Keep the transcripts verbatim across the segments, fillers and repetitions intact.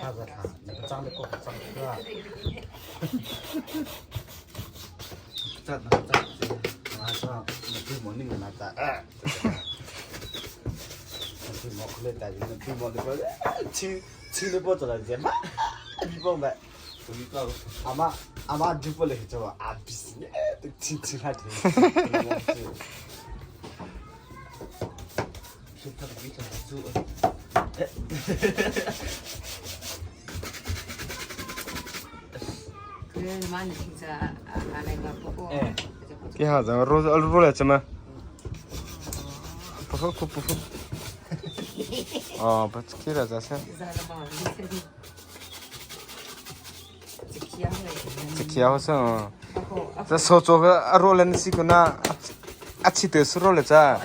Aza tha, na pachang de ko pachang ka. Pachang na pachang. Na sa, na pi mo ning na ta. Na pi mo kule ta, na pi mo de ko. Chi, chi ne po ta la je ma. Ni po ba. Ama, ama di po le cho a bis ne. Chi, chi la de. Kei ha za ro ro le chama. Pufu pufu. Oh, but kira za sa. Tsi khia ho sa. Sa so cho a ro le na si ko na. A chi te su ro le cha.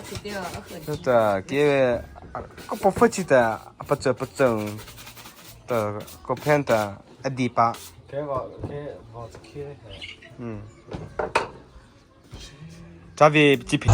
Sa ta ke ko po fa chi ta a pa cha pa cha. Ta ko phen ta a di pa. Ke va ke va tsi khia. Hmm. Chavi chi phi.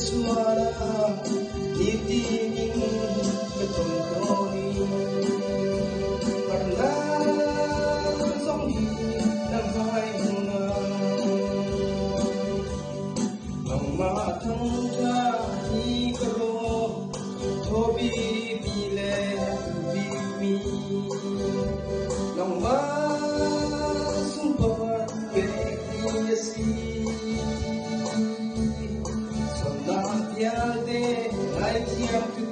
Suana, niti in ka tawng tawh hi, parna zawng hi na hai huna. Nangma thangtha hi ka ro, tho bibi le bibi. Nangma sung pa pe hi a si. Sona tia de ngai tiam tu,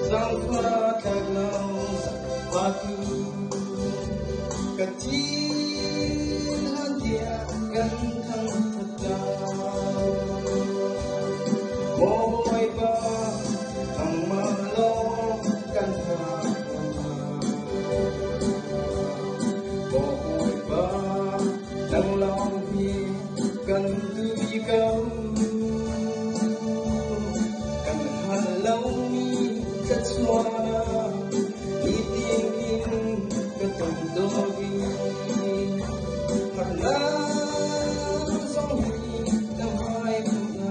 zang pa tak lau sa pa tu. Ka ti han tia kan thang thata. Bawhpa, nangma lâ kan thang. Bawhpa, nang lâ hi kan tui kau. Kan ha lâ mi ka chuana. Ni ting in ka tawng tawh hi, parna zawng hi na hai huna.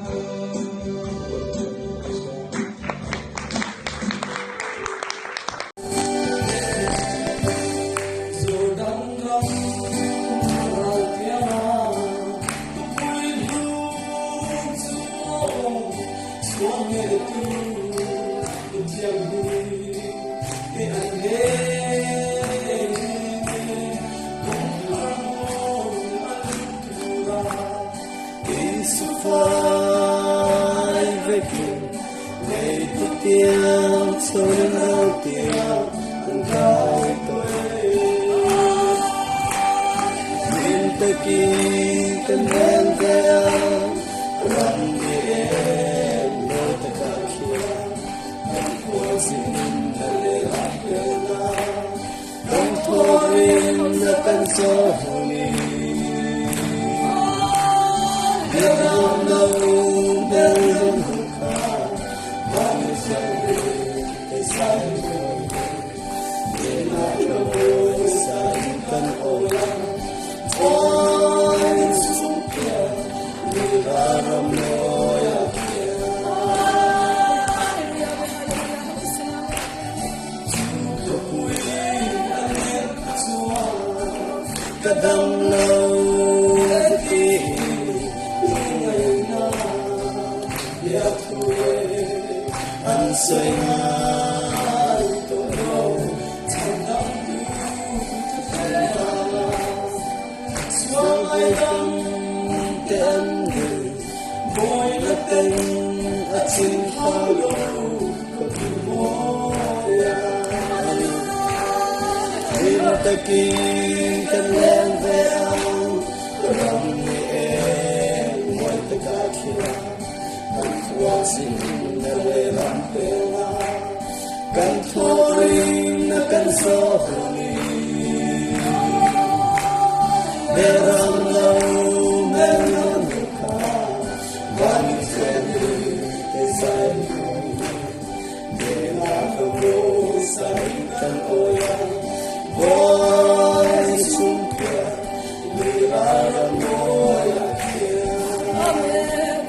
Jordan ram râl tia, tupui lu chu suang e tu, tu tiang hi. Kan thawh ring na kan sawh ni. Biak ram lo, biak ram lo kha. Bani sa ni, te sa ni. Ni na lo, sa ni kan o la. Oi, sung kia, ni la ram lo ya kia. Ka dam lo ti, ngai na, ya tu e, an sai na, to lo, chan dam tu, chan dam la. Suang ai dam te an dei, boi na teng a chin khang lo, ka tu boi a. Ina ta ki kan leng ve ang, ka ram ni e, boi ta ka khia. Kan thua sin na le ram pe la. Kan thawh ring na kan sawh ni. Be ram lo, be ram lo kha. Bani sa ni, te sa ni. Be na lo, sa ni kan o ya. Boi sung kia. Be na lo, ya kia. Amen.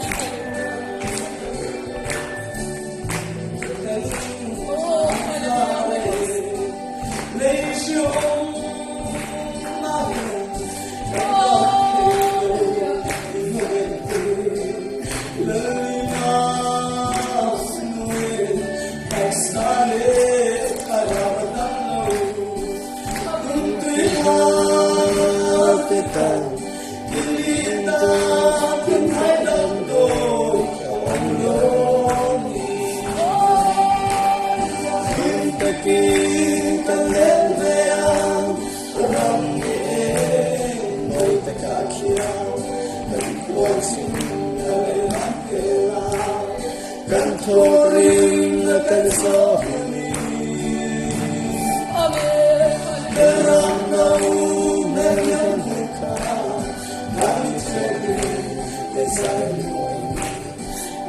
Kan thawh ring na kan sawh ni. Amen. Ram na u, ram na u kha. Ram ni chhe ni, te sa ni.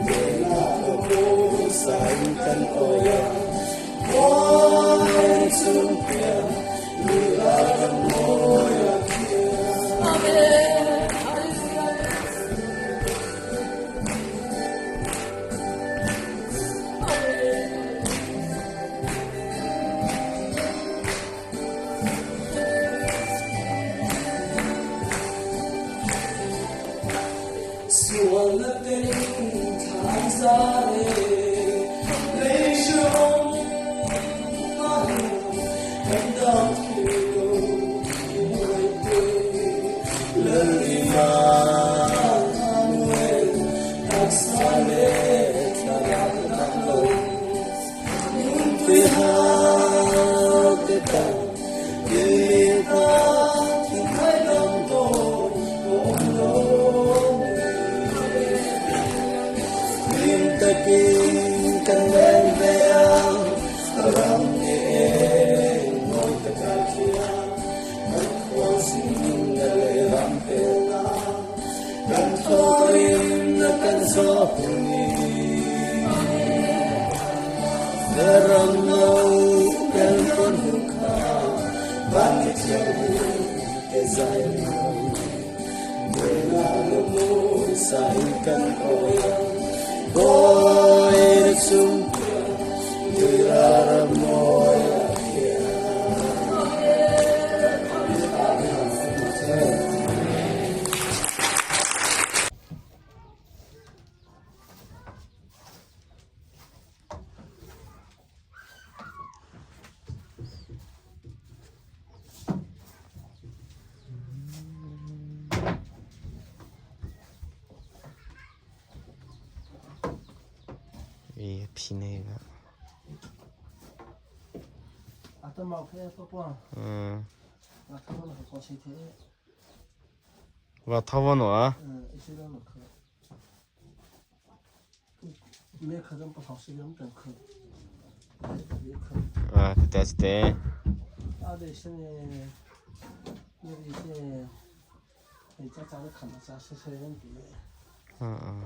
Be na u, sa ni kan o ya. Amen. Ei, phi nei ga. Ata mau khe to po. Hmm. Ata mau ko sei the. Va thaw va no a. Hmm, isi ra no kha. Me kha jam pa hau si jam tan kha. Me kha. Ah, that's the. A de se ne. Ne de se. Ei, cha cha le khan cha se se ren ti. Ah, ah.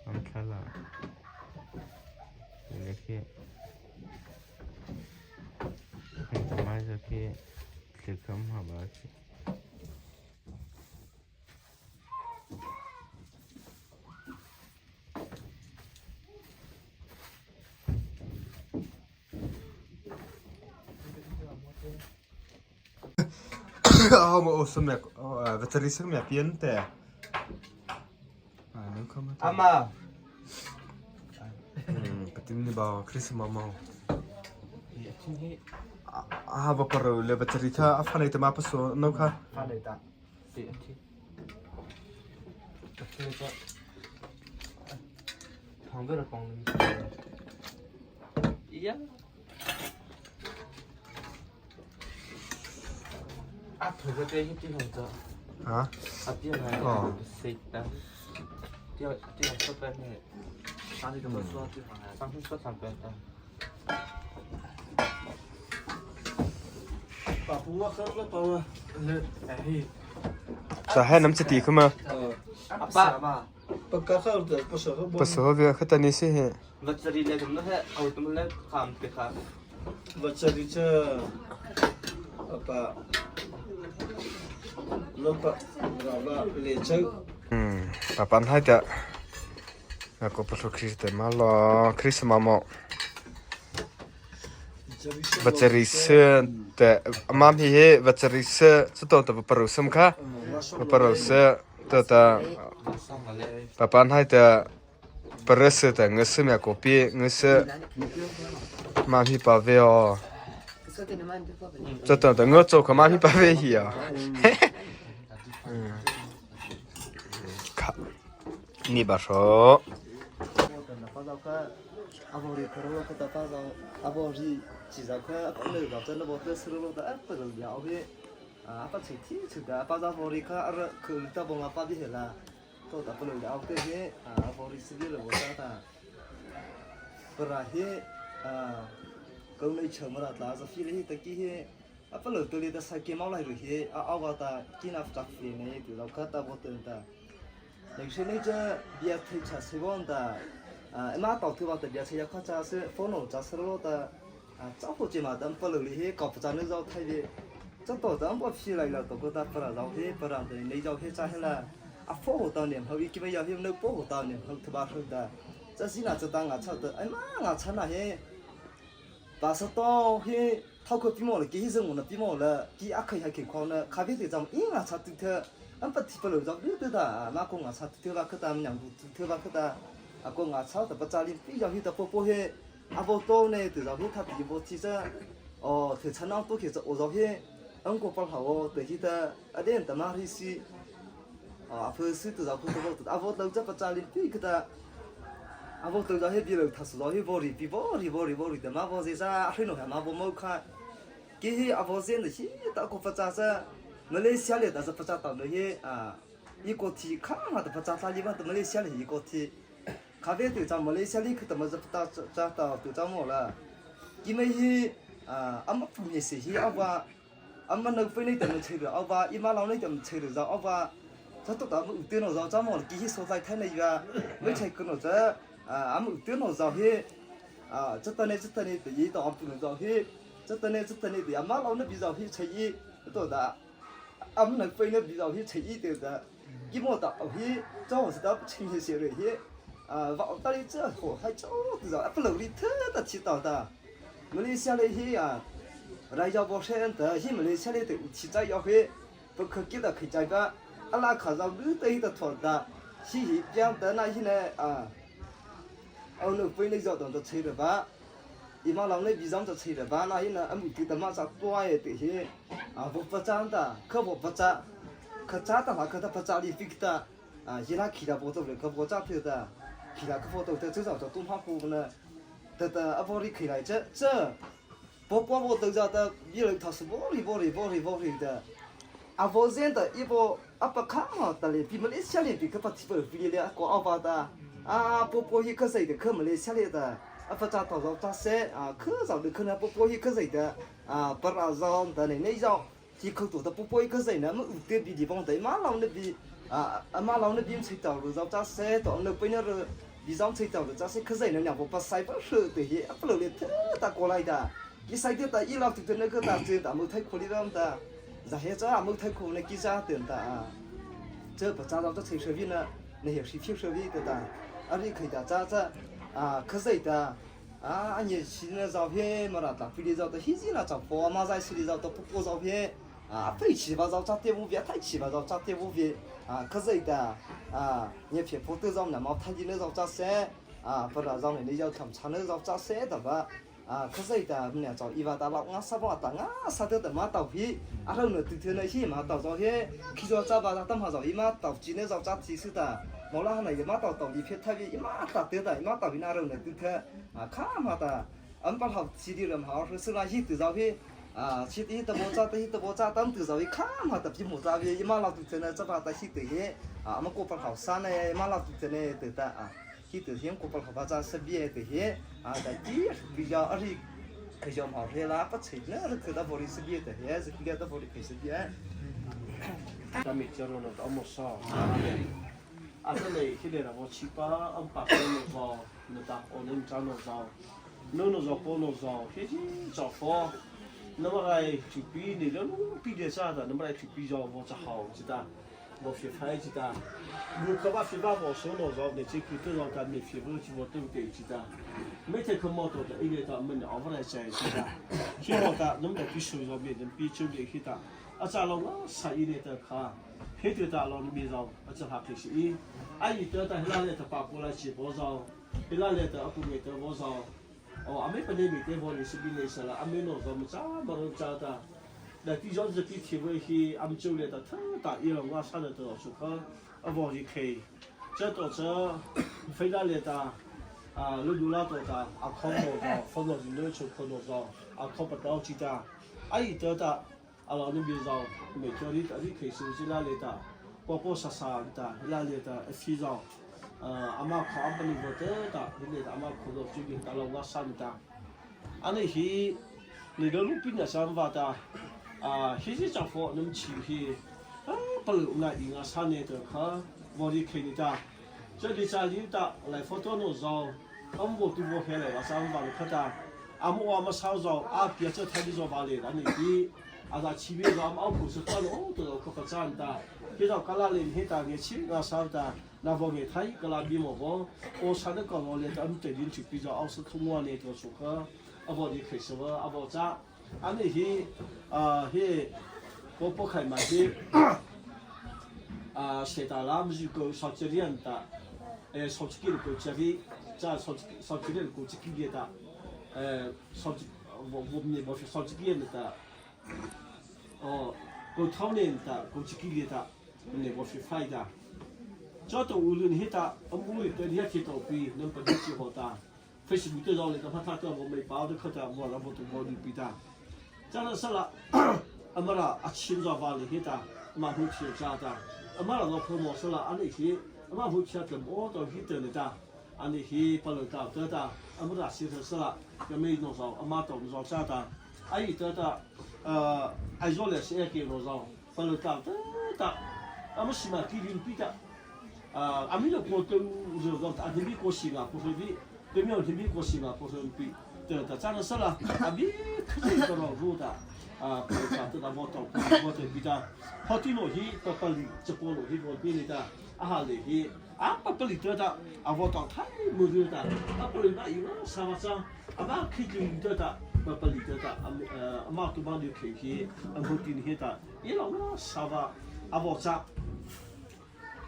An khala. Lele khi. An tamai za khi. Tlikham ha ba chi. Ama o sumia, o, ah, battery sumia pian te. Ah, nung kama te. Ama. Hmm, patin ni ba Christmas mau. Ah, ah, ba paro le battery kha, a pha nei te ma paso, no kha. Pha nei ta. Ti, ti. Ti, ti. Thang ber pang ni. Iya. A thoi ka te hi ti hong ta. Ha? A ti na. Oh. Sei ta. Ti, ti hong sa pa ni. Sa ni ka ma so ti hong. Sa ni so sa pa ta. Sa hai nam chati khuma. Apa? Pasa ho via kha ta ni si he. Vachari le tum he, au tum le kam te kha. Vachari cha. Apa. Lo pa. Rava le cha. Hmm. Papan hai ta. Ako paso Christmas ma lo, Christmas mo. Vachari se te, ama hi he, vachari se, se to ta vaparo sum kha. Vaparo se, to ta, papan hai ta, paro se ta, ngase mia kopi, ngase, ama hi pa ve o. Se to ta, ngo cho kha ama hi pa ve hi o. Kha. Ni ba so. A vaw ri kha ro kha ta pa za, a vaw ri chi za kha, a pa le za ta na vaw ta siro lo ta, a pa lo ya o he, a pa chi thi chi ta, a pa za vaw ri kha, a ra khu ta bong a pa bi he la. To ta pa lo ya o te he, a vaw ri si bi lo ta ta. Para he, a, ko nei cha mara ta, za fi le he ta ki he, A palôh tawh liata sakei mau lai ru hi, a awpa ta kina fak fie nei ti lo kha ta bo tawh ta. Nei se nei cha bia thei cha se bo ta. A, ma tawh thu ba ta bia thei ya kha cha se phone cha se lo ta. A, cha ho che ma ta palôh li hi ka pa cha nei zau thai ve. Cha to ta bo fi lai la to ko ta para zau hi, para ta nei zau hi cha hi la. A pho ho ta nem ho i ki ma ya hi no pho ho ta nem ho thu ba ho ta. Cha si na cha ta nga cha ta. Ai ma nga cha na hi. Pastor he thao kho pi mo la, ki hi zeng mo na pi mo la, ki a khai ha khin khao na, kha ve te zam i nga cha tu the, an pa ti pa lo zam du te da, na ko nga cha tu the ba kha ta, nyang du tu the ba kha ta, a ko nga cha ta pa cha lin pi zam hi ta po po he, a bo to ne te zam hi ta ti bo ti cha, o, te cha nang to ke cha o zam he, an ko pa ha o te hi ta, a den ta ma ri si, A, a phu si tu zau phu tu vo tu, a vo tu za pa cha lin pi kha ta. A vo tu za he bi lo tha su zau he vo ri pi vo ri vo ri vo ri ta ma vo ze za a hri no ha ma vo mo kha. Ki hi a vo ze na hi ta ko pa cha sa. Malaysia le ta sa pa cha ta no he, a, i ko thi kha ma ta pa cha ta li ma ta Malaysia le i ko thi. Kha ve tu cha Malaysia le kha ta ma za pa ta cha ta tu cha mo la. Ki mai hi, a, a ma pu ni se hi a va. Ama nau pai nei ta ma chei ru, a va, i ma lau nei ta ma chei ru zau, a va. Cha to ta ama u te no zau, cha mo ki hi so zai thai nei va. Mai chei ko no cha, a, ama u te no zau he. A, cha ta nei, cha ta nei ta yi ta ama pu no zau he. Cha ta nei, cha ta nei ta ama lau na bi zau he chei yi. To da. Ama nau pai na bi zau he chei yi te da. Ki mo ta, o hi, cho sa ta pa ching he se re hi. A, va ta ri cha ho, hai cho tu za, a pa lo ri the ta chi ta ta. Malaysia le hi a, rai ya bo se an ta, hi Malaysia le te u chi cha ya he. Pa kha ki ta khai cha ba. A la kha za lu te hi ta thon ta. Hi hi piang ta na hi ne, a. Au no pui ne za ta ta chei re ba. I ma lau ne bi zam ta chei re ba, na hi na, a mu ti ta ma cha tua e te hi. A, bo pa cha an ta, kha bo pa cha. Kha cha ta la kha ta pa cha li fik ta. A, hi la khi la bo to le kha bo cha the ta. Khi la kha bo to te chu za ta tum ha pu na. Ta ta a bo ri khi lai cha, cha. Bo bo bo to za ta, bi le tha su bo ri, bo ri, bo ri, bo ri ta. A bo zen ta, i bo, a pa kha ma ta le, pi Malaysia le, pi kha pa ti pa pi le, a ko a ba ta. A, bo bo hi kha sai ta, kha Malaysia le ta. A pa cha ta za ta se, a, kha za le kha na bo bo hi kha sai ta. A, pa ra za ta ne, ne za. Hi khâu to ta pu poi kha zai na, ma u te bi di bang ta, i ma lau na bi, a, a ma lau na bi mchei tau ru zau cha se, to na poi na ru, bi zau mchei tau ru cha se, kha zai na nya bo pa sai pa hru te hi, a pa lo le the ta ko lai ta. Ki sai te ta, i lau tu te na kha ta che ta, mo thai ko li ram ta. Za he cha, mo thai ko na ki cha te ta, a. Che pa cha zau cha che hre vi na, na he hri phi hre vi te ta. A ri khai ta cha cha, a, kha zai ta. A, a nyi si na zau he, Mara ta pi li zau ta hi zi na zau po, ma zai si li zau ta pu po zau he. A, a thai chi ba zau cha te wu vi, a thai chi ba zau cha te wu vi. A, kha zai ta. A, nyi phe po te zau na ma thai di na zau cha se. A, pa ra zau ne ni zau tham cha na zau cha se ta ba. A, kha zai ta, mne zau i ba ta lau nga sa ba ta nga sa te ta ma tau hi. A rau na tu te na hi ma tau zau he. Khi zau cha ba ta tam ha zau i ma tau chi na zau cha chi su ta. Mau la ha na i ma tau tau li phe thai vi i ma ta te ta, i ma tau vi na rau na tu te. A, kha ma ta, an pa hlau si di ram hau, hru su la hi tu zau hi, a, si ti hi ta bo cha, ta hi ta bo cha, tam tu zau hi, kha ma ta pi mo cha vi, i ma lau tu te na, cha ba ta hi te hi, a, ama ko pa hlau sa na, i ma lau tu te na, te ta, a, hi te hi, ko pa hlau ba cha sa bi te hi, a, ta ti, bi ya, a ri, ka ya ma hre la, pa chei na, ri ka ta bo ri sa bi te hi, sa ki ta bo ri ka sa bi, a. Ka mi cha ro na ta mo sa. Amen. Atanoh he liata vaw chhihpa ama pa kô no zaw, nata awnanopa no zaw, nô no zaw, paw no zaw, he zi chapaw, nama rai thipi ni lo pi de sa ta, nama rai thipi zaw vaw cha hao chi ta, vaw fie phai chi ta, bu kha ba fie ba vaw so no zaw ne chi ku tu zaw ta me fie vaw chi vaw tu te chi ta, me te kha mo to ta i le ta me ne aw rai chai chi ta, he mo ta nama rai pi su zaw me ne pi chu le he ta, a cha lo la sa i le ta kha, he tu ta lo ni mi zaw. A cha hla phei si i. A i ta ta hla le ta pa ko la chi bo zaw. Hla le ta a ku me ta bo zaw. O a me pa ne mi te bo ni si bi ne sa la a me no zaw ma cha ma ro cha ta. Da ti zaw za pi thi bo hi am chu le ta tha ta i lo nga sa le ta su kha. A bo ri khei. Cha to cha. Phei la le ta. A lu du la to ta. A kho no zaw. Kho no zi no chu kho no zaw. A kho pa tao chi ta. A i ta ta. A lo ni bi zaw, me cho ri ta ri khei su zi la le ta, po po sa sa ta, la le ta, a fi zaw, a, ama kho ama ni bo te ta, ri le ta, ama kho do chu bi ta lo wa sa ni ta. Ani hi, ni do lu pi na sa va ta, a, hi zi cha pho nam chi hi, a, pa lu na i nga sa ne ta kha, bo ri khei ni ta. Cha di cha di ta, lai photo no zaw, Ama vaw tu vaw he lai la sa ama va kha ta. Ama aw ama sau zaw, a pia cha thai di zaw va le la ni ti. A za chi ve zaw ama aw ku sa ta lo to lo kha pa chan ta. He zaw ka la le he ta nge chi nga sa ta. Na vaw nge thai ka la bi mo vaw. O sa na ka vaw le ta am te din chi pi zaw aw sa thu ngwa ne to su kha. A vaw di khei sa va, a vaw cha. Ani hi, ah, hi, ko po khai ma hi, ah, se ta lam zu ko sa charian ta, eh, sa chiki ko chari, cha sa charian ko chiki ta, eh, sa chiki, vo, vo ni vo sa chiki ta, oh, ko thau nen ta, ko chiki ta, ni vo sa fai ta. Cho to ulun hi ta, am uli ta dia ki to pi, nam pa di chi ho ta. Facebook te zao le ta hmâ tha ta vaw mei pau de kha ta vaw la vaw tu vaw di pi ta. Cha na sala, ama la a chim zao va le hi ta, ama hu chi cha ta. Ama la lo pho mo sala, ani hi, ama hu cha ta mo to hi te ne ta. Ani hi pa lo ta ta ta, ama la si ta sala, ka mei no zao, ama to zao cha ta. Ai ta ta, ah, ai zao le se ke no zao. Palôh ta ta ta, ama sima ki rin pi ta, ah, ami lo ko tu zo zo ta, ami ko sima ko so di, kami lo mi ko sima ko so pi ta ta cha na sala, ami khasi ta ro ro ta, ah, palôh ta ta ta mo ta mo ta pi ta, hoti no hi pa pali cha ko lo hi ko pi ni ta, a ha le hi, a pa pali ta ta, a vo ta thai mo ri ta, a pali na i na sa ma cha, ama ki rin ta ta, pa pali ta ta, am, ah, ama tu ma ni ke hi, am hoti ni hi ta. I lo na sa va, a vaw cha.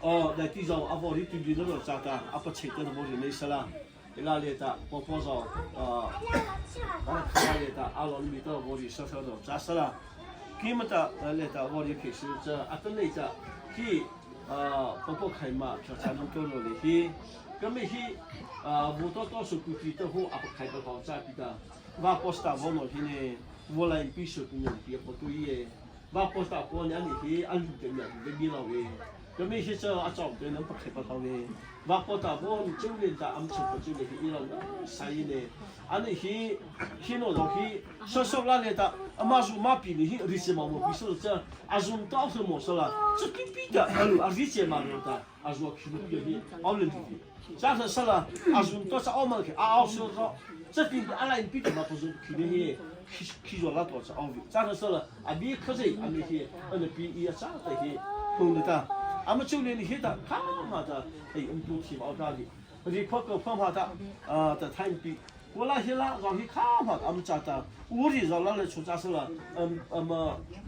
O, daihti zao, a vaw ri tu di na lo cha ta, a pachhei ta na vaw ri nei sala. I la le ta, po po zao, a, a kha le ta, a lo mi ta vaw ri sa sa lo cha sala. Ki ma ta, a le ta, vaw ri ke su cha, a ta nei ta, ki, a, po po khai ma, cha cha lu to lo le hi. Kami hi, a, vo to to su ku ti to ho, a pa khai pa ho cha pi ta. Va posta vo no hi ne, vo la in pi su ku no pi a po tu ye. Va posta po ni ani hi a lu te mi a lu te mi lo ve. Kami hi cha a chau te nam pa khe pa lo ve. Va posta po ni chu le ta am chu pa chu le hi i lo na sa i ne. Ani hi, hi no lo hi, so so la le ta, ama zu ma pi ni hi, ri se ma mo pi so cha, a zu ta so mo so la, chu ki pi ta, a lu a ri se ma lo ta. A zu a khi lu ya hi, au le di. Cha sa sala, a zu to cha au ma khi, a au so ro. Cha ti a la in pi ta ma to zu khi le hi, khi, khi zo la to cha au vi. Cha sa sala, a bi kha zei, a mi hi, a na pi i a cha ta hi, hung ta. A ma chu le ni hi ta, kha ma ta, ei, um tu thi au ta vi. Ri pho ko pho ma ta, a, ta thai pi. Ko la hi la, zong hi kha ma, am cha ta. U ri zong la le chu cha sala, am, am,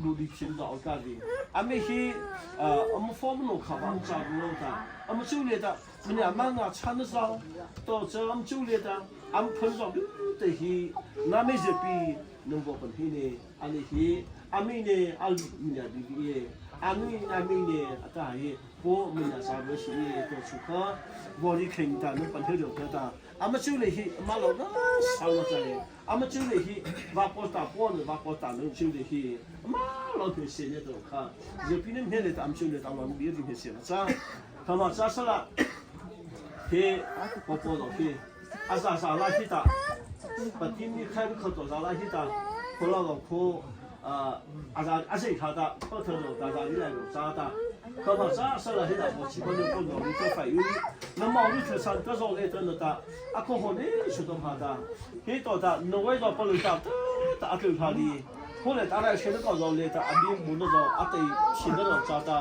lu di chin zong ka di. Am hi, a, am form no kha am cha lo ta. Am chu le ta, mani ama nga cha na zong. To cha am chu le ta, am phun zong du te hi, na me je pi, nung bo pan hi ne, ani hi, ami ne, a lu mi na di di e. Ami, ami ne, a ta hi. Ko mi na sa bo si e to chu kha, bo ri kheng ta, no pan he lo ta. Ama chu le hi, ama lo na, sa lo cha e. Ama chu le hi, va ko ta, ko ne, va ko ta, no chu le hi. Ama lo he se ne to kha. Je pi ne he le ta, am chu le ta lo bi ri he se na cha. Kha ma cha sala. He, ko ko lo he. A za za la hi ta. Pa ti mi khai ko to za la hi ta. Ko la lo ko. A, a za, a zei tha ta, ko tho lo ta, za ni lai lo cha ta. Ko ma cha sa la hi ta, ko chi ko ni ko lo ni ko fai u. Na ma ni ko san ko zo le to no ta. A ko ho ni su to pha ta. Hi to ta, no wei zo pa lu ta, ta, ta a ko tha ni. Ko le ta lai se ko zo le ta, a bi mu no zo, a tei chi no zo cha ta.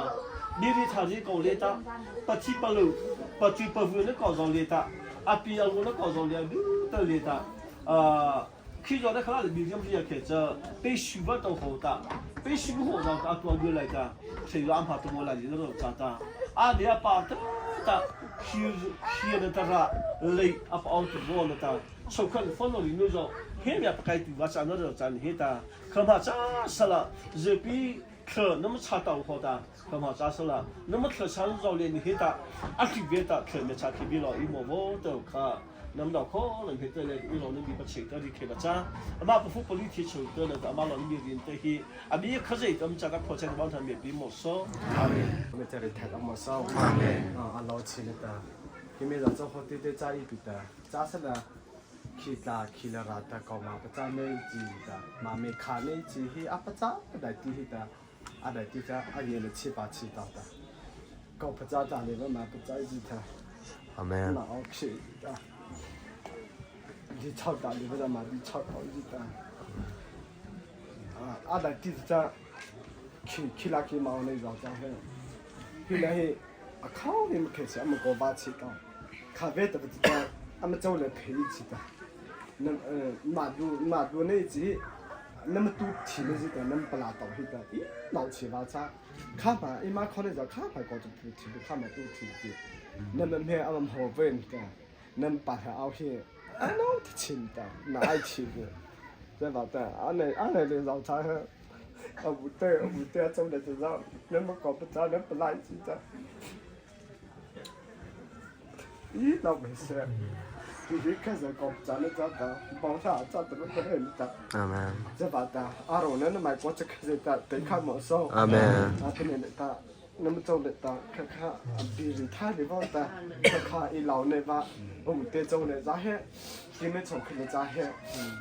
Ni ri tha ni ko le ta. Pa chi pa lu, pa chi pa vu no ko zo le ta. A pi a lu no ko zo le, du ta le ta. A, Khi zo na kha la le mi riam ri a khe cha, pe shu va to ho ta, pe shu ho za ta tua gu lai ta, se yo am ha to mo la ni no cha ta. A de a pa ta, ta, khi, khi na ta ra, le a pa au to mo na ta. So khan fo no ri no zo, he mi a pa kai tu va cha no ro cha ni he ta. Kha ma cha sala, je pi, kha na ma cha ta ho ta. Kha ma cha sala, na ma thla cha zo le ni he ta, a thli ve ta, thla me cha khi bi lo i mo vo to kha, nam dau kho, nam he te le i lo ni bi pa che ta ri khe ba cha, ama pa fu pa li thi chu te le ta, ama lo ni bi rin te hi, a bi kha zei ta, am cha ta kho cha ba ta me bi mo so. Amen. Me cha ri tha ta mo so. Amen. A, a lo chi le ta. Ki me za cho ho te te cha i pi ta. Cha sala, khi ta, khi la ra ta, ko ma pa cha me chi ta, ma me kha me chi hi, a pa cha, pa dai ti hi ta. A dai ti ta, a nge le chi pa chi ta ta. Ko pa cha ta le ba ma pa cha ji ta. Amen. Ma o chi ta. Di chau ta le ba ma di chau ta ji ta. A, a dai ti ta. Khi, khi la khi ma o nei zao ta he. Khi la he, a khau he ma khe se, a ma ko ba chi ta. Kha ve ta ba ta, a ma chau le phe chi ta. Nama, eh, madu, madu nei chi, nama tu thi nei chi ta, nama pala tao hi ta, i nao chi ba cha. Khâpa, eima kho nei za khâpa ko tu thi, khâpa tu thi ti. Nama me ama ho ven ta. Nama pa ha au hi. A nao ta chin ta, na ai chi bu. Za ba ta, a nei, a nei le zao cha ha. A bu te, a bu te a chau le za. Nama ko pa cha, nama pala chi ta. I nao me se. Ti di ka za ko cha na cha ta. Bau sa cha ta na ta he ta. Amen. Za ba ta. A ro na na mai ko cha ka ze ta. Te ka mo so. Amen. A te ne ta. Nama chau le ta. Ka ka. A bi ri tha le ba ta. Ka ka i lao ne ba. Bung te chau le za he. Ti me chau ka le za he.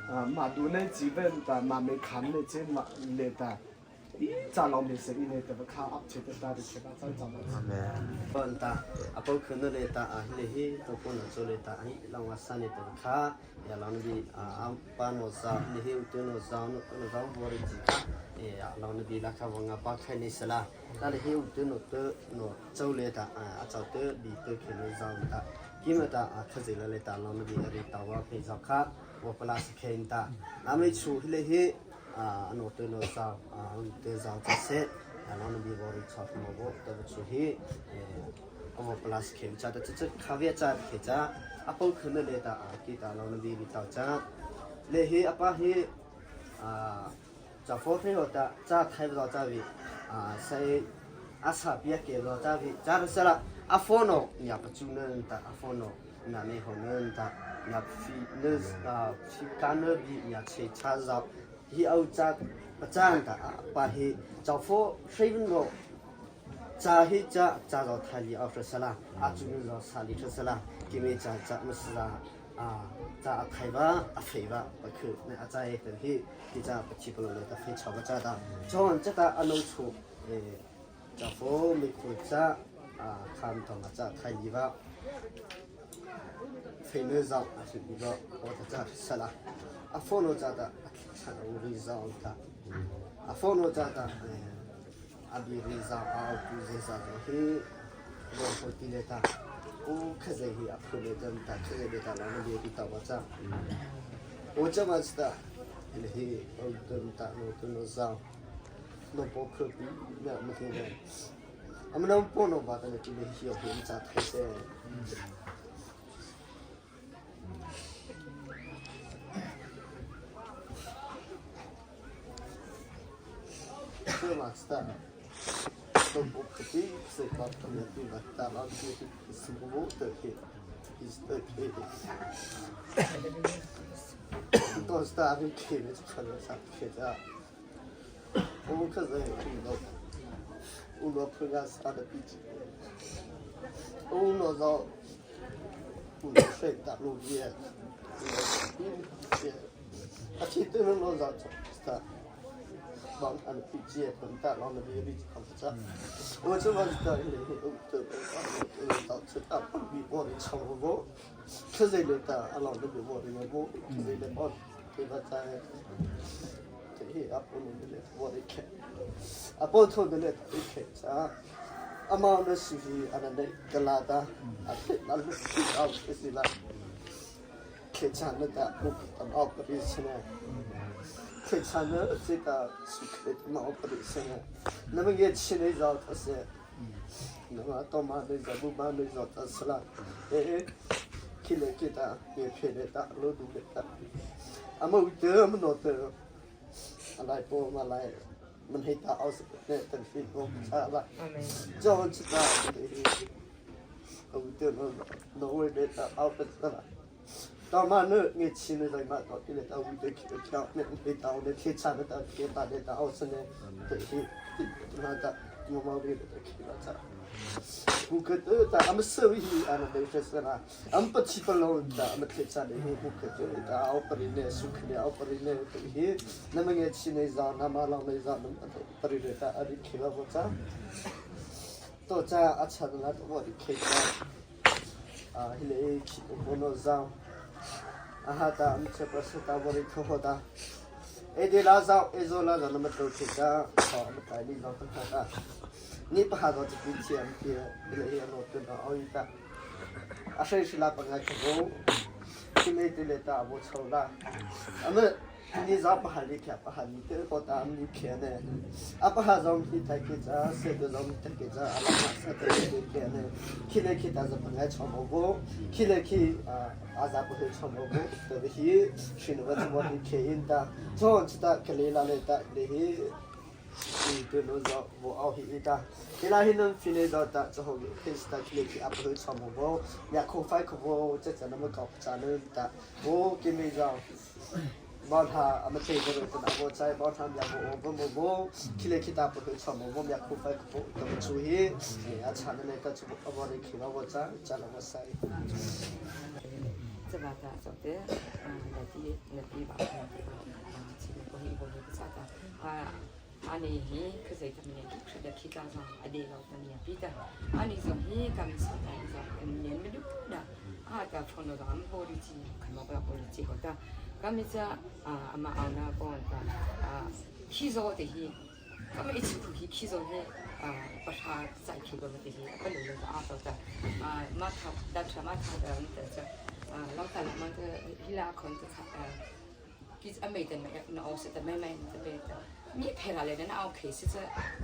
A, ma du ne chi ben ta. Ma me khan ne chi ma le ta. Cha lao me se i ne ta ba kha ap che ta ta ri che ba cha cha ba. Amen. Bon ta, a pau khun le ta a hi le hi, to pon a cho le ta a hi, lao wa sa ne ta kha, ya lao na bi, a, a pa no sa, le hi u tu no sa, no, no sa bo ri chi kha, e, ya lao na bi la kha wa nga pa khai ne sa la. Ta le hi u tu no tu no cho le ta, a, a cho tu bi tu khun no sa ta. Ki ma ta, a, kha zi la le ta lao na bi a ri ta wa phei sa kha, wa pa la sa khen ta. A me chu hi le hi, a, a no te no sa, a, a no te sa cha se, a, a no na bi bo ri cha mo bo, te bo chu hi, e, a bo plus khe cha ta cha cha kha ve cha khe cha, a pau khun le ta, a, ki ta a no na bi bi ta cha. Le hi a pa hi, a, cha pho thei ho ta, cha thai bo cha vi, a, sai, a sa pia ke bo cha vi, cha ra sa la, a pho no, ya pa chu ne ta, a pho no, na ne ho ne ta, ya fi ne, a, fi ka ne bi, ya che cha za, Hi au cha, pa cha ta, a, pa hi, cha pho, hreiven ro. Cha hi cha, cha zo thai li au hre sa la, a chu min zo sa li hre sa la, ki me cha, cha ma sa la, a, cha a thai ba, a fei ba, pa khu, ne a cha e te hi, ki cha pa chi pa lo le ta fei cha ba cha ta. Chon cha ta a no chu, e, Cha pho mi khu cha, a, kham thong a cha thai li ba. Fei ne zau a thai li ba, o ta cha sa la. A pho no cha ta, a cha no ri zau ta. A pho no cha ta, eh, a bi ri zau, a o tu ze zau hi. Ro pho ti le ta. U kha ze hi a pho le ta, ta kha ze le ta la no bi ti ta ba cha. O cha ma cha ta. Le hi, o tu ta, no tu no zau. No pho khu pi, na ma thi le. Ama nâ pô no ba ta le ti le hi o hi cha thai se. Sơ ma sta. Nâ pô kha ti se ba ta le ti ba ta la ti ti su bo te ki. Is te ki. To sta ri ki le cha le sa ki cha. O Khazoh, u no, u no phu nga sa da pi chi. U no zo, u no se ta lu ye. A chi tu no zo ta. Bang an pi chi, bang ta lo na bi ri chi sa. O chu bang ta le, u tu, u ta chu ta bi bo ri cha bo. Khazoh le ta, a lo na bi bo ri bo. Khazoh le bo. Kei ba cha he. Kei hi a pô no le, wo le khe. A pô tho le, le khe cha. Ama no si hi, a na le, ka la ta. A te, a lu, a te si la. Khe cha na ta, u ka ta ma o pa ri si na. Khe cha na, si ta, su khe ta ma o pa ri si na. Na ma nge chi ne za ta se. Nama tawma ne za, buma ne za ta sala. Eh, eh. Khi le khi ta, ye phe le ta, lo du le ta. Ama u te, ama no te. A lai po, ama lai. Man hei ta, au se, ne, ta fi po, ta la. Amen. John chi ta, eh, eh. U te no, no we le ta, au pe ta la. Tawma no, nge chi ne zai ma to, ile ta u te ki ta ne, ne ta ne, ki cha ne ta, ki ta ne ta, o se ne, te hi, na ta, mo ma ri ta ki la ta. Ku ke te ta, ama se wi hi, ana de se se na. Ama pa chi pa lo ta, ama ki cha ne hi, ku ke te ta, o pa ri ne, su ki ne, o pa ri ne, te hi. Nama nge chi ne za, nama lo ne za, nama pa ri ne ta, a ri ki la bo ta. To cha a cha na to ri khe cha. A, hi le khi ko no za. A ha ta mi cha pa sa ta bo ri tho ho ta. E de la za, e zo la za na ma to khe cha. Sa ma ta ni za ta ha ta. Ni pa ha zo ti pi chi am ti. Hi le hi no to na o i ta. A sai si la pa nga khe bo. Khi lei ti lei ta a bo chô la. Ama ni za pa ha li khia pa ha ni te ko ta am ni khia ne. A pa ha zong hi ta ki cha, se tu zong ta ki cha, a la ma sa ta ki khia ne. Khi lei khi ta za pa ngai chô mo bo. Khi lei khi a za pa hu chô mo bo. Ta hi shi na ba chô mo hi khia in ta. Chô chi ta ka lei la lei ta lei hi. Ei tu no zo bo au hi i ta. Ei la hi nam fi ne zo ta cho ho Krista kile ki ap hu chom ho bo. Mia kho fai kho bo cha cha nam ka cha ne ta. Bo ki me zo. Ba tha ama te bo ta bo cha ba tha mia bo bo bo bo. Kile ki ta ap hu chom ho bo mia kho fai kho bo ta chu hi. A cha ne ta chu bo bo ne ki ba bo cha cha la bo sai. Cha ba ta so te. La ti la ti ba. Chi ko hi bo hi cha ta. Ani hi Khazoh ta mania ki Khrih ta khi ta zong a dei lo ta mania pi ta. Ani zong hi ka mi sa ta zong ka mania mi du da. A ta phone lo zong am bo ri chi, ka ma ba bo ri chi ko ta. Ka mi cha, a, ama au na ko ta. A, khi zo te hi. Ka mi chi khu hi khi zo hi. A, pa tha zai khi ko te hi. A pa lo lo ta a to ta. A, ma tha, da tha ma tha da ta cha. A, lo ta la ma ta hi la kon ta cha. A, Ki a mei ta mei na o se ta mei mei ta be ta. Mi phe ra le na o ke se cha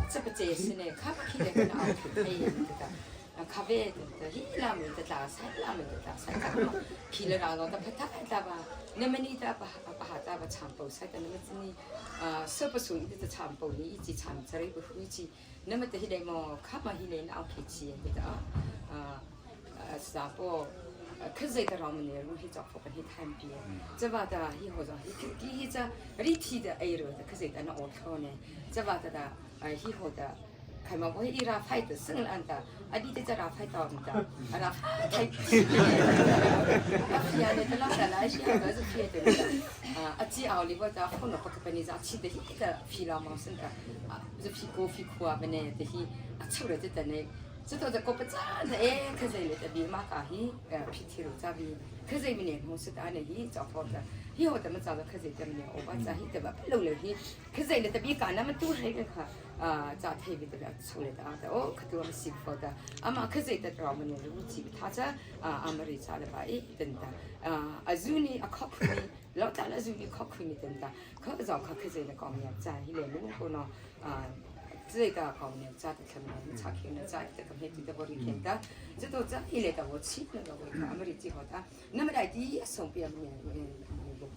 cha pa che se ne kha ki le na o ke hei ta ta. Kha be ta ta hi la mei ta ta sa la mei ta ta sa ta ma. Ki le ra lo ta pa ta ta ba. Ne ma ni ta pa pa ha ta ba cham po sa ta ne ma ni. Sa pa su i ta cham po ni i chi cham cha ri bu hu i chi. Nama ta hi dei mo, kha ma hi nei na o ke chi, hi ta, a, a, sa po, a, Khazoh ta rao ma ne ru hi cha pho kan hi than pi. Cha ba ta hi ho za, hi ki, ki hi cha, ri thi ta ei ru ta Khazoh ta na o tho ne. Cha ba ta ta, a, hi ho ta, khai ma ko hi ra phai ta sing an ta, a di ta cha ra phai ta ta, a ra phai thai. A phia ne ta la ta la, hi ha ta zu phia ta ne. A, a chi au li bo ta, phone pa ka pa ni za chi ta hi ta, phi la ma sing ta. A, Zu phi ko phi khua ba ne, te hi, a chau ra te ta ne. Zu to ta ko pa cha ta e, Khazoh le ta bi ma ka hi, eh, phi thi ru cha bi. Khazoh mi ne mo su ta ne hi, cha pho ta. Hi ho ta ma cha ta Khazoh ta mi ne o ba cha hi ta ba lo le hi. Khazoh le ta bi ka na ma tu he ka kha. A, cha thei bi ta ba chau le ta ta. O, ka tu ma si pho ta. Ama Khazoh ta rao ma ne lu chi bi tha cha. A, ama ri cha le ba e, ten ta. A, a zu ni, a khok ni. Lo ta la zu ni khok ni ten ta. Kha zau kha Khazoh na kawm nia cha hi le lu ko no, a, zai ka kawm nia cha ta khan na cha khi na cha ta kam he ti ta bo ri khen ta. Zu to cha hi le ta bo chi na lo ka ama ri chi ho ta. Na ma dai ti a song pi a mi ni bo.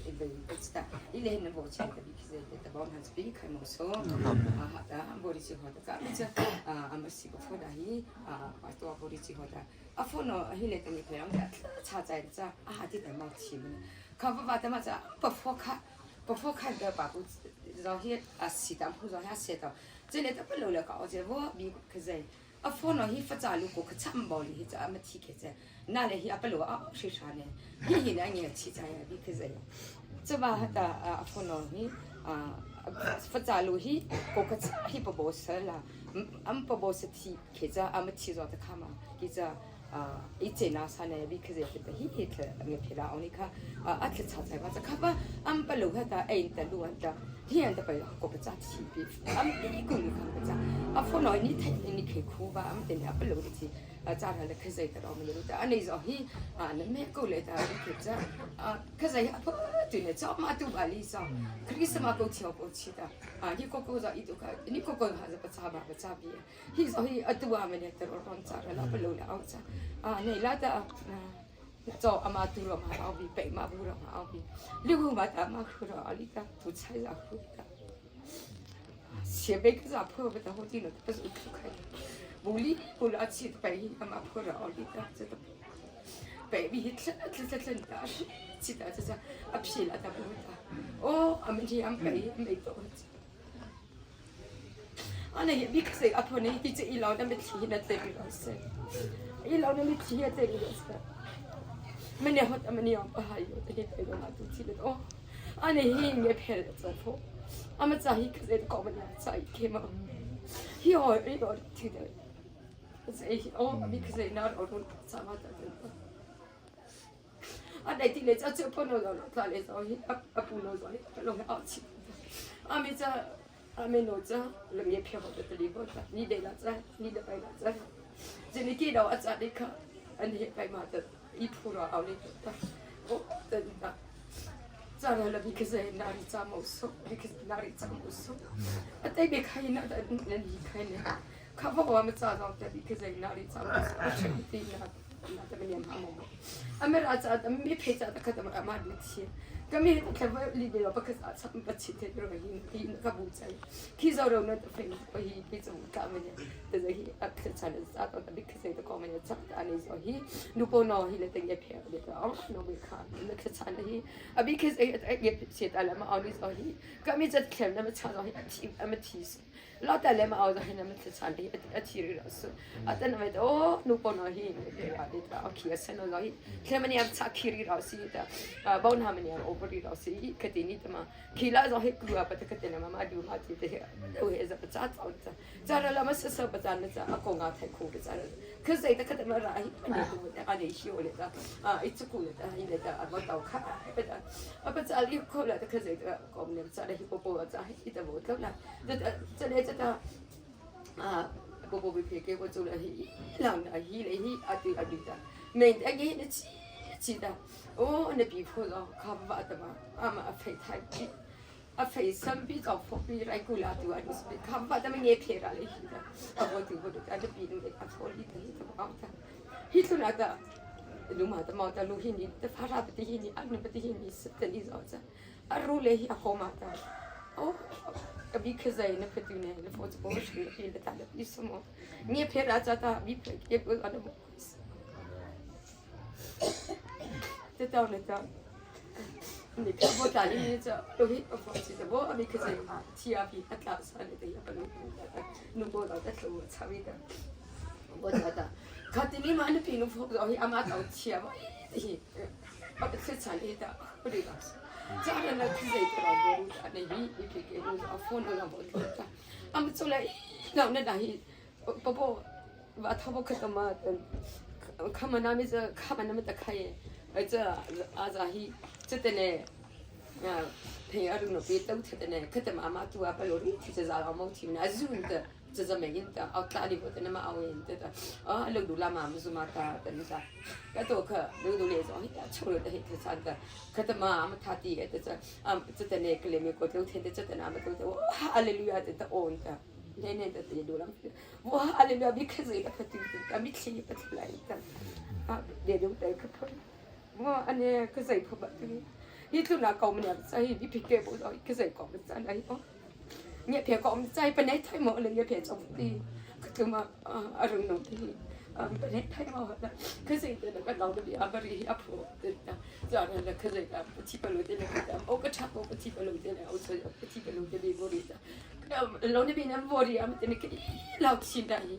E be ta. Hi le na bo chi ta bi Khazoh ta bo na bi khai mo so. A ha ta bo ri chi ho ta ka mi cha. A, ama si ko pho da hi. A, pa to bo ri chi ho ta. A phone no hi le ta ni phe ang ta cha cha cha. A ha ti ta ma chi ni. Kha pa pa ta ma cha, pa pho kha, pa pho kha da pa pu, zo hi a si tam pu zo hi a se to. Che ne ta pa lo le ka o che vo bi Khazoh. A phone no hi fa cha lu ko kha cham bo li hi cha ma thi ke che. Na le hi a pa lo a shi sha ne. Hi hi na nge chi cha ya bi Khazoh. Che ba ha ta a phone no hi, a, fa cha lu hi ko kha cha hi pa bo sa la. Am pa bo sa thi ke cha a ma thi zo ta kha ma. Ki cha A, i che na sa ne bi Khazoh ta hi hi ta nge phe la o ni kha, a, a cha cha cha ba cha kha ba, am pa lo ha ta, ei ta lu an ta, hi an ta pa ko pa cha chi pi, am i ku ni kha pa cha. A phone no ni thei ni khe khu ba, am te ni a pa lo ni chi, a, cha ra le Khazoh ta ro mi lu ta, a nei zo hi, a, na me ko le ta bi khe cha, a, Khazoh a pa tu ne cha ma tu ba li cha, Christmas ko chi ko chi ta, a, ni ko ko za i tu kha, ni ko ko ha za pa cha ba, pa cha bi. Hi zo hi a tu a ma ne ta ro ron cha ra la pa lo la au cha. A, nei la ta, a, cho ama tu ro ma au bi, pe ma bu ro ma au bi. Li hu ma ta ma hu ro a li ta, tu chai za hu ta. Sia be ka za pho ba ta ho ti no ta pa zu tu khai. Bu li, bu la chi ta pe hi ama pho ro a li ta, cha ta. Pe bi hi tla, tla, tla, tla, ta, chi ta, cha, cha. A phi la ta bu ta. O, a me hi am pe hi, me to. Ana hi bi Khazoh a pho ne hi ti che i lo na me thi na te bi lo se. I lo na me thi ya te bi lo se. Me ne hot a me ne pa ha yo te hi te lo na tu thi le to. Ana hi me phe le to pho. Ama cha hi Khazoh ko ma ne cha i ke ma. Hi ho i lo thi de. Khazoh hi o bi Khazoh na ro ro cha ma ta te. A dai ti le cha chu pho no lo lo tla le zo hi, a, a pu no zo hi, a lo hi a chi. A me cha, a me no cha, lo nge phe ho ta li ho ta, ni de la cha, ni de pai la cha. Je ni ki do a cha de kha, a ni pai ma ta, i phu ro a le ta. Tah, tah. Châhrasala bikhazia na ri cha mawh so, bikhazia na ri cha mawh so. Atahmâ khai na ta na ni khai na. Kha vaw ama châ zaw ta bikhazia na ri cha mawh so. Atahmâ na, na ta maniah ma mawh. Ama râh cha ta, mi phei cha ta kha ta ma, ama du chi. Kha mi ta kha va li de lo pa kha cha cha pa chi te ro hi, hi na kha bu cha. Khi zaw ro na ta phei pa hi, khi zaw ka ma ya. Ta za hi, a kha cha na cha ta, ta bikhazia ta ko ma ya cha ta ni zaw hi. Nu pô no hi le ta ye phei le ta. Oh, no we kha. Na kha cha na hi. A bikhazia, eh, eh, eh, siata la ma aw ni zaw hi. Kha mi zat khlem na ma cha zaw hi, a thi, a ma thi su. Lawta la ma aw zaw hi na ma cha cha na hi, a, a thi ri raw su. Atahmâ ta, oh, nu pô no hi, eh, a di ta, a khi a sa no zaw hi. Khlem maniah cha khi ri raw si ta. A, baw na maniah over ri raw si, kha ti ni ta ma. Khi la zaw hi kua pa ta kha ti na ma ma du ma ti ta hi. Lo he za pa cha cha ta. Châhrasala ma sa sa pa cha na cha, a ko nga thai ko pa cha na. Khazia ta kha ta ma ra hi, a ni ko ta, a ni shi o le ta. A, i chu ku le ta, hi le ta, a ma tao kha, pa ta. A pa cha li ko la ta khazia ta, ko ne cha le hi po po cha hi, i ta bo ta la. Ta, ta, cha le cha ta. A, po po bi phe ke ko chu la hi, la na hi le hi, a ti a di ta. Me ta ge ne chi, chi ta. O, ne pi pho lo, kha va ta ma. A ma a phei thai chi. A phei sampi, tao phopi, rai ku la tu a du sampi, kha va ta ma nge phe ra le hi ta. A bo tu bo du ta, a pi nu le, a pho li ta hi ta ma ta. Hi tu na ta, lu ma ta ma ta, lu hi ni, ta pha ra pa ti hi ni, a nu pa ti hi ni, sa ta ni zaw cha. A ru le hi a ko ma ta. O, a bikhazia na pha tu ne, le pho cha bo shi le hi le ta le pi sa mo. Nge phe ra cha ta, bi phe ke ko a na mo. Te tao ne ta. Ni ka bo ta ni ni cha, lo hi, a bo chi ta bo, a mi ka zai, chi a pi, a ta sa ne te, a pa lu, nu bo ta, ta lo, cha mi ta. Bo ta ta. Ka ti ni ma ni pi nu fo, lo hi, a ma ta, chi a bo, hi, a pa se cha ni ta, ko ri ba. Cha na na ki zai ta bo, a ne hi, i pi ke, nu a fo, nu a bo ta. A ma cho la, i, na na da hi, pa bo, va tho bo kha ta ma, kha ma na mi za, kha ma na ma ta kha ye. Ai cha, a za hi, cha te ne, a, thei a ru no pi tau cha te ne, kha ta ma ma tu a pa lo ri, ti cha za la mo ti na, zu ta, cha za me in ta, au ta li bo ta na ma au in ta ta. A, lo du la ma, ma zu ma ta, ta ni ta. Ka to kha, lo du le zo hi, a cho lo ta hi, ta cha ta. Kha ta ma, ma ta ti, ta cha, a, cha te ne, ka le me ko, to te, ta cha ta na, ma to ta, o, hallelujah, ta ta, on ta. Ne ne ta te du la. Wa, hallelujah, bi khazia ta pha tu, ka mi thli pa tu lai ta. A, de du ta ka pha. Wa, a ne khazia pha ba tu. Hi tu na ko ma ne sa hi, bi pi ke bo lo, khazia ko ma sa na hi o. Nge phe ko ma sa hi, pa ne thai mo le nge phe chom ti. Ka tu ma, a, a rung no ti. A, pa ne thai mo ta. Khazia ta na ka lo de bi a ba ri a pho. Ta. Za na la khazia ta, pa ti pa lo te le ta. O ka cha ko pa ti pa lo te le, o cha pa ti pa lo te le bo ri ta. Lo na bi na vori a ma te ne ke lau chin da hi.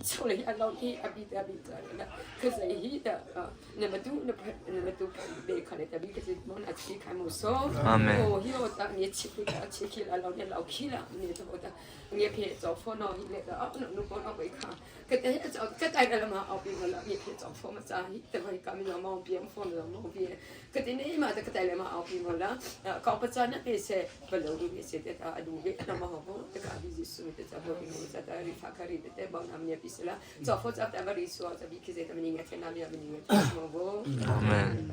Cho le hi a lau hi a bi da bi da na. Khazia hi da, a, na ma tu, na pa, na ma tu pa be kha le ta bi ka ti mo na ti khai mo so. Amen. O hi o ta ni chi ki ta chi ki la lau ne lau ki la ne to ta. Nge phe zo fo no hi le da, a, no, no ko no be kha. Ka te he zo, ka tai la ma au pi mo la, nge phe zo fo ma za hi. Ta bai ka mi la ma au pi mo fo la ma au pi. Ka ti nei ma ta ka tai la ma au pi mo la. A, ka pa cha na pe se. Palôh ru bie se te ta, a du bie na ma ho bo, ta ka bi Zisu te cha bo ri mo cha ta ri pha kha ri te te bo nam nia pi se la. Cha pho cha ta ba ri so, cha bi ki se ta mi ni nga te na mi a mi ni nga te mo bo. Amen.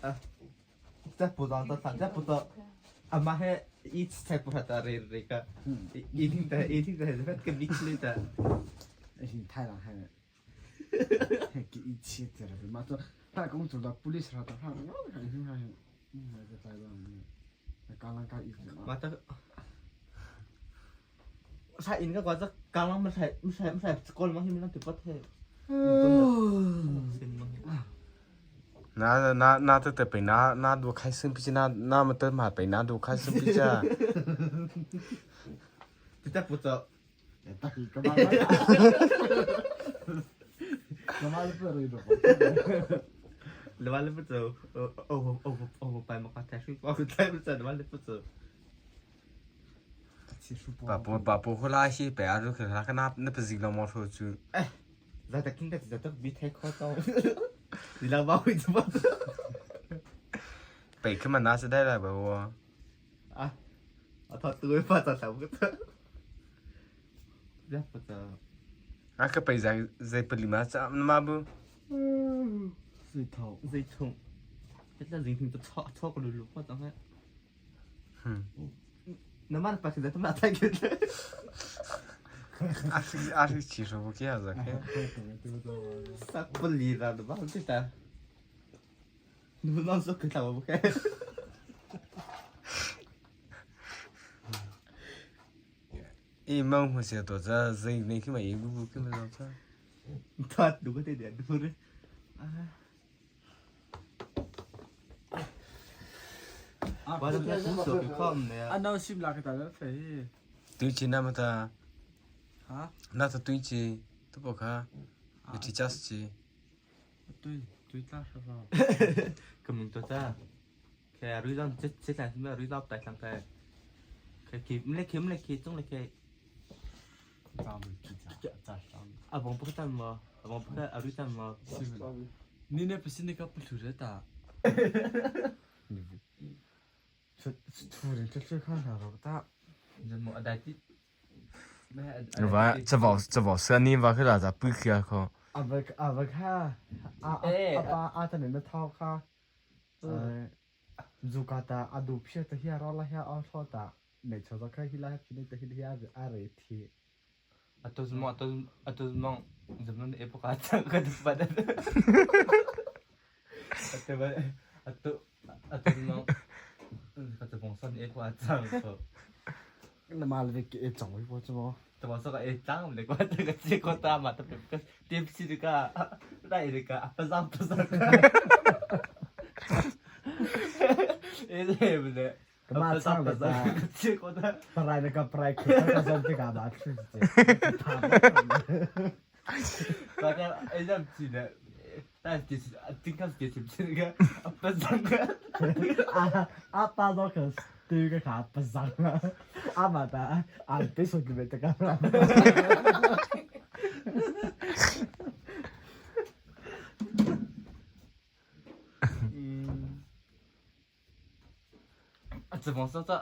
Ah, cha pu ta ta ta, cha pu ta. Ama he, i cha pu ta re re ka. I, i thing ta, i thing ta he, ka bi chi le ta. I thing thai la he. He ki i chi te re ma to. Ta kong chu da police ra ta ha. Ka i thing ha he. Mata sa in ka kwa cha kâ lang ma sai, ma sai, ma sai kol ma hi ma lang ti pat he. Na, na, na ta ta pe na, na du khai sum pi na, na ma ta ma pe na du khai sum pi cha. Ti ta pu cha. Ka ma le pa ri do. Le ma le pa zo. O, o, o, o, o, pa ma ka ta shi pa ka ta pa zo, le ma le pa zo. Papu, papu, ko la shi pe a ru ka la ka na, na pa zi lo mo so chu. Eh. Za ta king ka za ta bi thai ko to. Ni la ba wi zo ba. Pe ka ma na sa dai la ba wo. Ah. A ta tu pa ta ta ko ta. Ya pa ta. A ka pai zai, zai pali ma cha na ma bu. Zai thao. Zai thao. Kei ta zing thing ta thao, thao ko lu lu ko ta ha. Hmm. Na ma pa kei ta ma ta kei ta. A si, a si chi so ko kei a za kei. Sa ko li ra da ba kei ta. Nu na so kei ta ba kei. Ei, mau hmeiseih to cha, zing nei khi ma ei bu bu khi ma cha. That du ko te de du re. Ah. Ba da ta su so ke kham ne. A nau sim la ka ta la fe. Tui chi na ma ta. Ha? Na ta tui chi, tu po kha. Ni chi chas chi. Tui, tui ta sa sa. Ka ming to ta. Kei a rui dam, chi, chi ta, a rui dam tai tlang kei. Kei, kei, mle kei, mle kei, chung le kei. Chang bu chi cha, cha, cha. A bang pa ta ma, a bang pa a rui ta ma. Ni ne pa si ni ka pa lu re ta. Thu, thu rin thu thu kha na ro ta. Zan mo a dai ti. Va, cha va, cha va sa ni va kha la za pu khia ko. A va, a va kha. A, a, eh, a pa, a ta ne na thao kha. Eh, zu ka ta, a du phia ta hia ro la hia a tho ta. Nei cho za kha hi la hia phi nei ta hi hia a re thi. Atu zmang, atu, atu zmang, zmang e po ka chang ka du pa da. Atu ba, atu, atu zmang, ka tu bong san e po a chang ko. Na ma le ke e chang wi po chu mo. Tu bong san ka e chang le ko ta ka chi ko ta ma ta pe ka tip si ka, dai ka, pa zang pa zang. E le le. Ka ma chang le ta. Chi ko ta. Parai le ka parai ko ta ka zong te ka ba chu te. Ka ta, e zam chi le. Ta ti si, a ti ka ti si chi ka. A pa zang ka. A, a pa zang ka. Tu ka ka pa zang. A ma ta, a ti so ki be ta ka. A tsa bang sa tsa.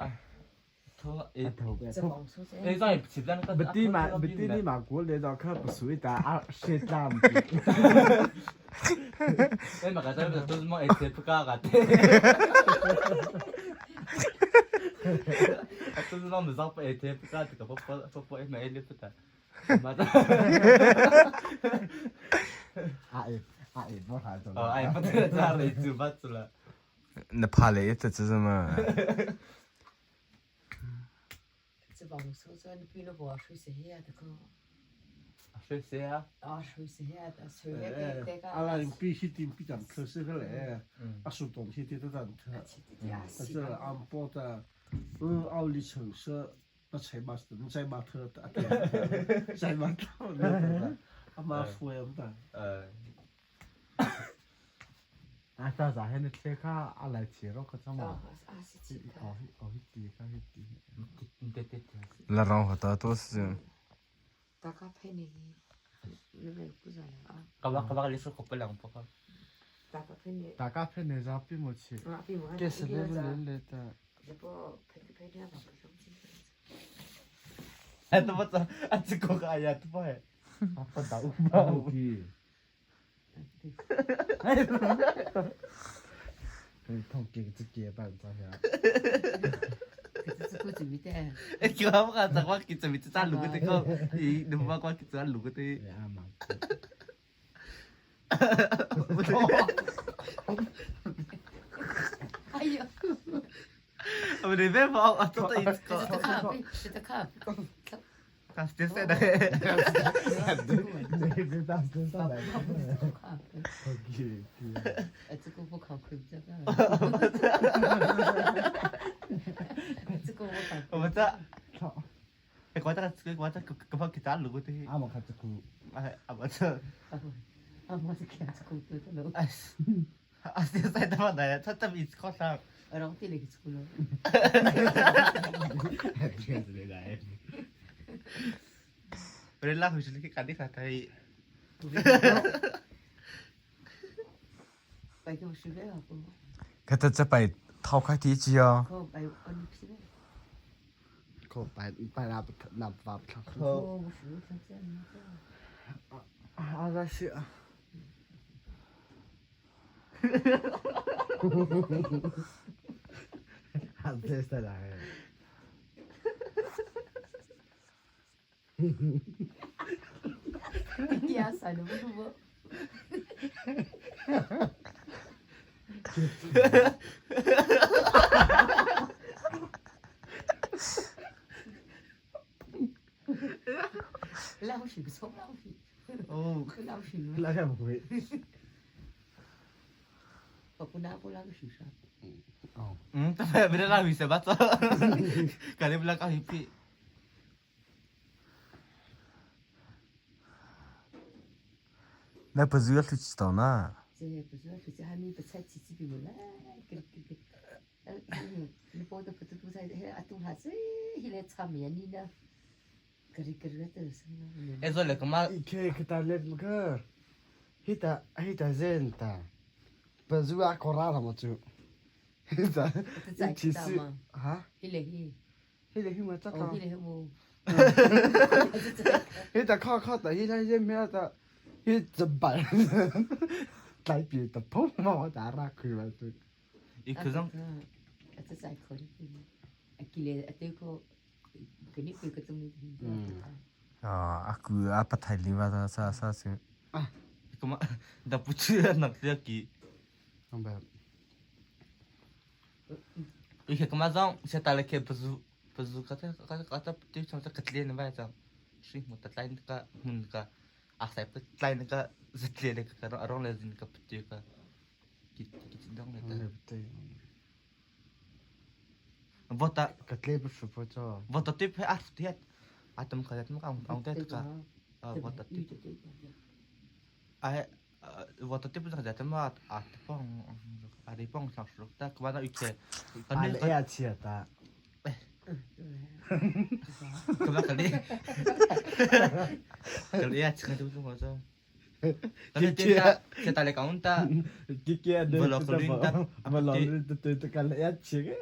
Tho, eh. A tho, eh. Tsa bang sa tsa. Eh, zai, chi dan ka. Bati ma, bati ni ma ko le da ka pa sui ta, a, she tam. Eh, ma ka ta, tu ma, eh, te pa ka ka te. Tu ma, ma zang pa, eh, te pa ka te ka pa, pa, pa, pa, eh, ma, eh, le pa ta. Ma ta. A, eh, a, eh, bo ha to. Oh, a, eh, pa ta, ta, re, tu, ba, tu la. Na pha le ta cha ma. Cha bang so so ni pi no bo shu se he ta ko. A shu se a? A shu se he ta shu he te te ka. A la pi shi tin pi tam kho se ka le. A su ton shi te ta tan. A chi te a si. A am po ta. U au li chang se. Na chai ma, na chai ma thơ ta, chai ma thơ, ama fuem ta. A ta za he na thie kha, a lai thie ro kha chama. A, a si chi kha. O hi, o hi ti kha, hi ti. La rong ha ta to si. Ta ka phe ni. Ka ba, ka ba le so ko pa lang pa ka. Ta ka phe ni. Ta ka phe ni za pi mo chi. Ke se le le le ta. Atu pa ta, atu ko ka ya tu pa he. Apa ta u ma u. Thong ke tsi ke ta ta ya. Tsi ko tsi mi te. E kyo ha ka ta kwa ki tsi mi ta lu ko te ko. I du ma kwa ki ta lu ko te. Ya ma. Ayo. Aber der wäre auch, ach, das ist krass. Bitte, bitte, bitte. Kannst du das denn? Okay, okay. Aber da, E kua ta ka, kua ta ka, ka, ka kita lu ko te. Ama ka tsuku. Ai, ama tsu. Ama tsu kia tsuku tu tu lo. Ai. Ai, sai ta ma da ya, ta ta mi ko sa. Arong ti le ki tsuku lo. Ai, ti le da. Re la hu shi ki ka di ka tai. Kata chapai thao khai ti chi ya. Ko pai, pai na, na pa thao. Ko. A, a, la si a. Hâ, testa la. Kitia sa no mo. Lau shi, so lau shi. Oh, lau shi. La ka mo ko. Pô, ko na pô lau shi sa. Oh. Hmm, ta bira lau shi sa ba sa. Ka le bira ka hi pi. Na pazu a hlu chi tao na. Che, pazu a hlu chi, ha mi pa chai chi chi pi mo la. Kir, kir, kir. Ni pô ta pa tu tu chai, he, a tu ha chi, hi le cha mi a ni na. Kari, kari ta sa na. E zo le ka ma. I ke, ke ta le ka. Hi ta, hi ta zen ta. Pazu a ko ra la mo chu. Hi ta. Ta chai i chi ta si. Ma. Ha? Hi le hi. Hi le hi ma cha ka. Oh, hi le hi mo. Hi ta kha, kha ta, hi ta, hi me ta. Hi ta ba. Tlai pi ta pô ma ta ra ku ba tu. I ku zong. A ta chai ko ni. A ki le, a te ko. Ka ni ku ka tu ni. Hmm. Ah, a ku a pa thai li ba ta sa, sa si. Ah. Ka ma, da pu chu na ti a ki. Ang ba. I ke ka ma zong, sa ta le ke pazu. Pazu ka ta, ka ta, ka ta, ti chang ta ka tle na ba chang. Shi mo ta tlai ka, mun ka, a sai ta tlai ka, za tle le ka, ka rong le zin ka pti ka. Ki, ki ti dong le ta. Ang le pti. Vota. Ka tle pa su pa cha. Vota ti pa a ti. A tam ka ta ma ka ang, ang ta ka. Ah, vota ti. Ai, Vawtaw ti pu zâ ta ma, a ti pawng, a ti pawng sang suk ta, kua na u che. Ka ni ka ea chia ta. Kua ka ni. Ka ea chia ka tu tu ko so. Ka ni ti ta, chia ta le ka un ta. Ki kia de. Vawlaw ka rin ta. Vawlaw rin ta tu tu ka ea chia.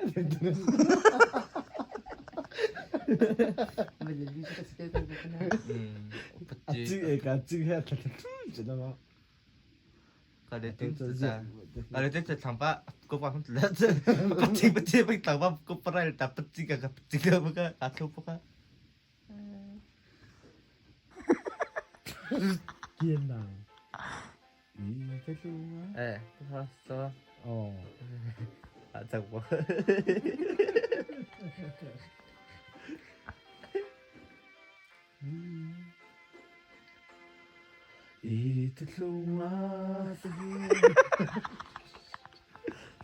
A chi e ka chi he ta tu tu ta ma. Ka le tin cha, ka le tin cha thang pa, ko pa hung la cha. Pa ti, pa ti, pa thang pa, ko pa rai ta, pa ti ka, ka ti ka, pa ka, ka tho pa ka. Kian na. I, ka lu ma. Eh, ha, so. Oh. A chak pa. I tu tlung a tu hi.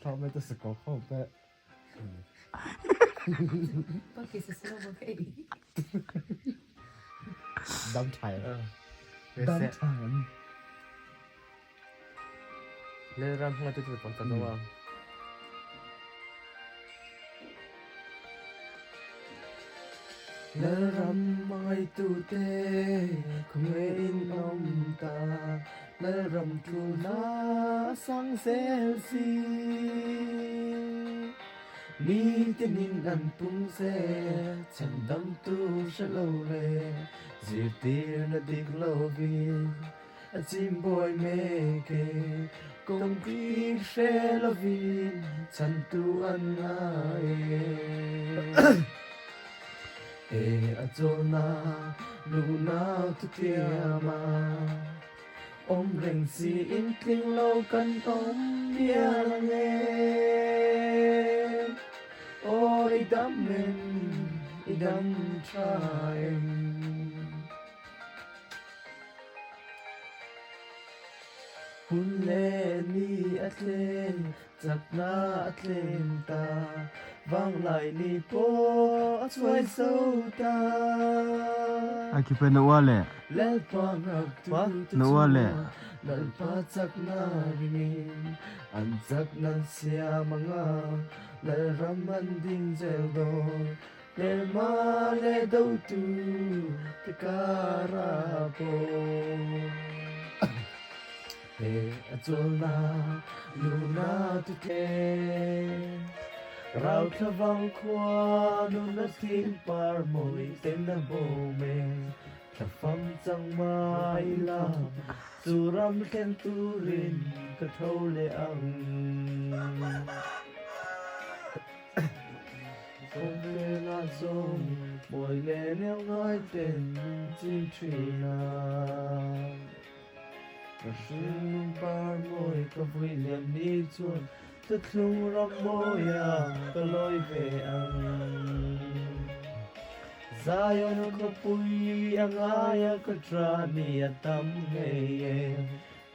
Thau me tu sa ko ko pe. Pa ki sa sa mo ke. Dam thai. Dam thai. Lalram hmang ngaitute pakhat ta zo a. Lalram hmang ngaitute, kha ngei in om ta, Lalram thu na sang zel si. Mi tin in an pung ze, chan dam tu sa lo le, zir tir na dik lo vi. A chim boi me ke, kong kri hre lo vin, chan tu an ngai. E a chol na, nu na tu tia ma. Om reng si in tling lo kan om mia lang e. O i dam em, i dam tha em. Hun le ni a tle, chakna a tlem ta, vanglai ni po a chuai zo ta. A ki pe na ua le. Lalpa ngak tu tu na ua le. Lalpa chakna ringin, an chakna siam a nga, Lalram an ding zel do. Lalma le do tu, te ka ra po. He a chol na, nu na tu te. Rau thla vang khua, nu na tin par mo i ten na bo me. Thla fam chang ma i la, chu ram khen tu rin, ka thôh lei ang. Kei vela zong, mawi le neu ngai ten chi thina. Ka hringnun pâr mawi ka vui liam ni chun, Thatlung ram mawi ah ka lawi ve ang. Zion khawpui a ngai ah ka ṭha mi a tam ngei e.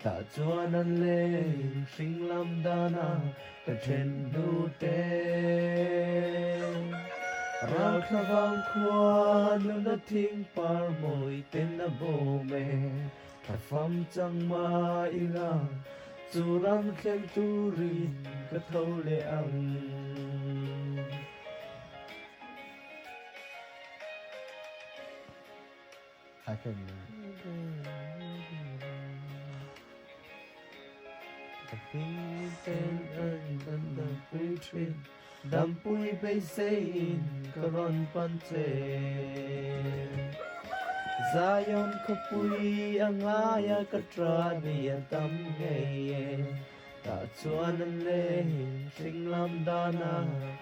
Tah chuan an lei hring lam dana ka ṭhen hnute. Rauthlavang khua nuna thing pâr mawi ten a bawm e. Ka fam chang ma ila, chu ram thleng turin ka thôh lei ang. Hai ken. Ka hming ten an kan dampui ṭhin, dampui beiseiin ka rawn pan che. Zion khawpui a ngai ah ka ṭha mi a tam ngei e. Tah chuan an lei hring lam dana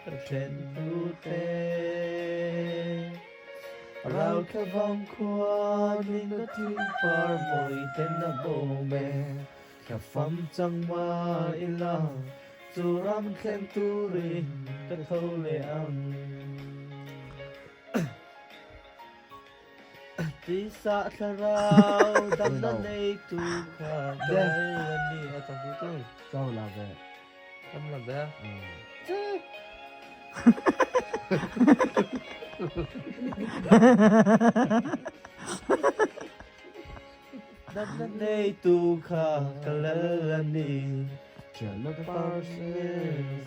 ka ṭhen hnute. Rauthlavang khua nuna thing pâr mawi ten a bawm e. Ka fam chang ma ila, chu ram thleng turin ka thôh lei ang. Tisa thlarau damna neitu kha, dei. Kei a ni a tam tu tu. Chau la ve. Tam la ve. Mm. Damna neitu kha ka lal a nih. Ṭhianna pâr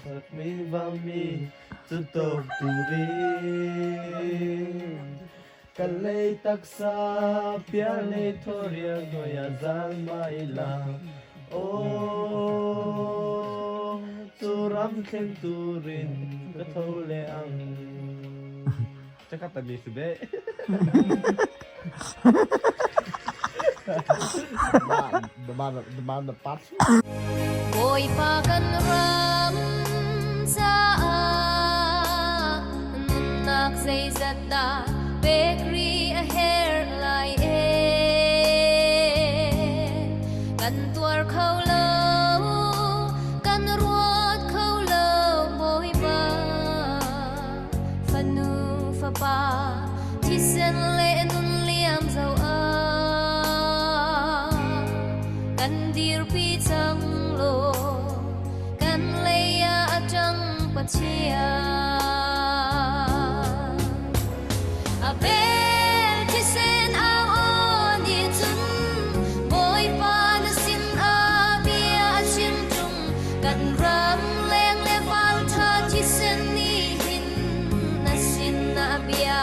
sak mi vang mi chu tawk turin. Ka lei taksa piar lei thaw riak nuaia zang ma ila. Aw, chu ram thleng turin ka thôh lei ang. Chakata mi su be. Demand, demand, demand the part. Bawipa kan ram cha a, nunnak zeizat a pek ri a her lai e. Kan tuar kho lo, kan ruat kho lo, Bawipa. Fanu fapa, thisen le nun liam zo a, kan dirpi chang lo, kan leia a chang Pathian. Abel thisen a aw ni chun, Bawipa na sin a bia a chim ṭum, kan ram leng le vang ṭha thisen ni hin na sin a bia